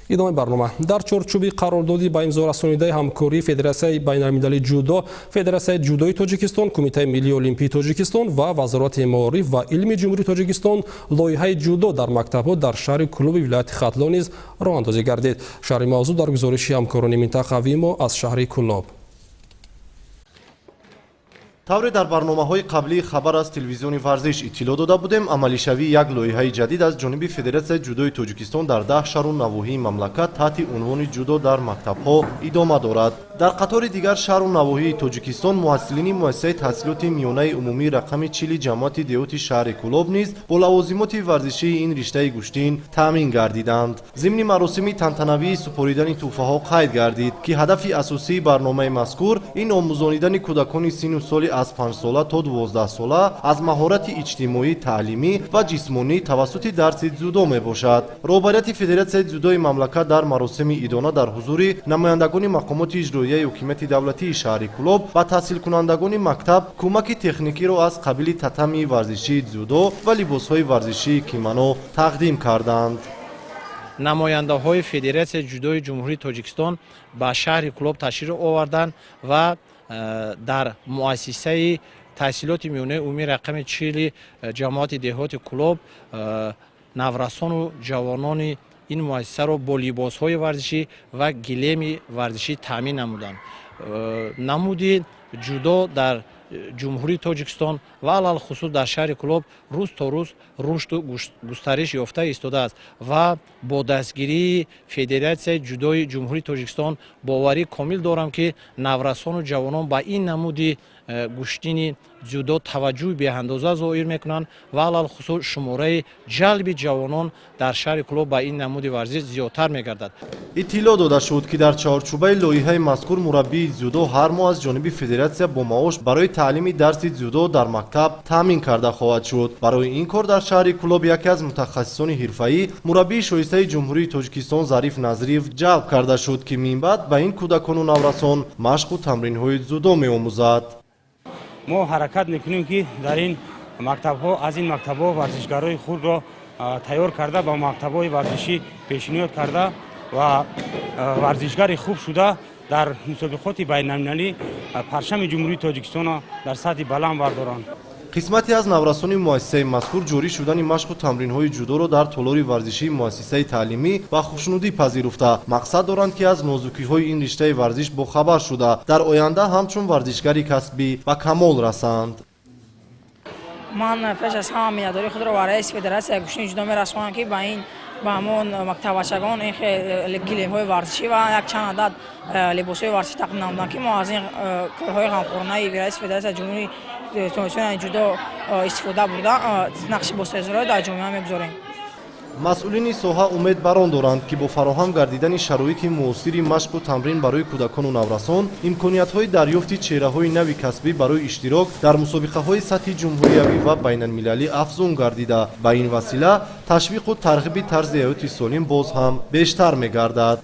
Идомаи барнома. Дар чорчӯби қарордоди ба имзо расонидаи ҳамкории Федератсияи байналмилалии ҷудо, Федератсияи ҷудои Тоҷикистон, Кумитаи миллии олимпии Тоҷикистон ва Вазорати маориф ва илми Ҷумҳурии Тоҷикистон лоиҳаи ҷудо дар мактабҳо дар шаҳри Кӯлоби вилояти Хатлон низ роҳандозӣ гардид. Шарҳи мавзӯъ дар гузориши ҳамкорони минтақавии мо аз шаҳри Кӯлоб. Тавре дар барномаҳои қаблии «Хабар» аз телевизиони «Варзиш» иттилоъ дода будем, амалишавии як лоиҳаи ҷадид аз ҷониби Федератсияи ҷудои Тоҷикистон дар 10 шаҳру навоҳии мамлакат таҳти унвони «Ҷудо дар мактабҳо» идома дорад. Дар қатори дигар шаҳру навоҳии Тоҷикистон муҳассилини муассисаи таҳсилоти миёнаи умумии рақами 40 ҷамоати деҳоти шаҳри Кӯлоб низ бо лавозимоти варзишии ин риштаи гӯштин таъмин гардиданд. Зимни маросими тантанавии супоридани тӯҳфаҳо қайд гардид, ки ҳадафи асосии барномаи мазкур ин омӯзонидани кӯдакони синну соли аз 5-сола то 12-сола аз маҳорати иҷтимоӣ, таълимӣ ва ҷисмонӣ тавассути дарси дзюдо мебошад. Роҳбарияти Федератсияи дзюдои мамлакат дар маросими идона дар ҳузури намояндагони мақомоти иҷроияи ҳукумати давлатии шаҳри Кӯлоб ба таҳсилкунандагони мактаб кӯмаки техникиро аз қабили татами варзишии дзюдо ва либосҳои варзишии кимано тақдим карданд. Намояндаҳои Федератсияи ҷудои Ҷумҳурии Тоҷикистон ба шаҳри Кӯлоб ташриф оварданд ва дар муассисаи таҳсилоти миёнаи умумии рақами 40 ҷамоати деҳоти Кӯлоб наврасону ҷавонони ин муассисаро бо либосҳои варзишӣ ва гилеми варзишӣ таъмин намуданд. Намуди ҷудо дар Ҷумҳурии Тоҷикистон ва алалхусус дар шаҳри Кӯлоб рӯз то рӯз рушду густариш ёфта истодааст ва бо дастгирии Федератсияи ҷудои Ҷумҳурии Тоҷикистон боварӣ комил дорам, ки наврасону ҷавонон ба ин намуди гӯштини дзюдо таваҷҷӯҳи беандоза зоҳир мекунанд ва алалхусус шумораи ҷалби ҷавонон дар шаҳри Кӯлоб ба ин намуди варзиш зиёдтар мегардад. Иттилоъ дода шуд, ки дар чаҳорчӯбаи лоиҳаи мазкур мураббии дзюдо ҳар моҳ аз ҷониби федератсия бо маош барои таълими дарси дзюдо дар мактаб таъмин карда хоҳад шуд. Барои ин кор дар шаҳри Кӯлоб яке аз мутахассисони ҳирфаӣ, мураббии шоистаи Ҷумҳурии Тоҷикистон Зариф Назриев ҷалб карда шуд, ки минбаъд ба ин кӯдакону наврасон машқу тамринҳои дзюдо меомӯзад. Мо ҳаракат мекунем, ки дар ин мактабҳо, аз ин мактабҳо варзишгарои худро тайёр карда, ба мактабҳои варзишӣ пешниҳод карда ва варзишгари хуб шуда, дар мусобиқоти байналмилалӣ парчами Ҷумҳурии Тоҷикистонро дар сатҳи баланд бардоранд. Қисмате аз наврасони муассисаи мазкур ҷорӣ шудани машқу тамринҳои ҷудоро дар толори варзишии муассисаи таълимӣ ба хушнудӣ пазируфта, мақсад доранд, ки аз нозукиҳои ин риштаи варзиш бохабар шуда, дар оянда ҳамчун варзишгари касбӣ ба камол расанд. Ман пеш аз ҳама миннатдории худро ба раиси Федератсияи гӯштини ҷудо мерасонам, ки ба ин ба ҳамон мактаббачагон ин гилемҳои варзишӣ ва якчанд адад либосҳои варзишӣ тақдим намуданд, ки мо аз ин корҳои ғамхорнаи раиси Федератсияи Ҷумҳурии Тоҷикистон ҷудо истифода бурда, нақши босазоро дар ҷомеа мегузорем. Масъулини соҳа умед бар он доранд, ки бо фароҳам гардидани шароити муосири машқу тамрин барои кӯдакону наврасон имкониятҳои дарёфти чеҳраҳои нави касбӣ барои иштирок дар мусобиқаҳои сатҳи ҷумҳуриявӣ ва байналмилалӣ афзун гардида, ба ин васила ташвиқу тарғиби тарзи ҳаёти солим боз ҳам бештар мегардад.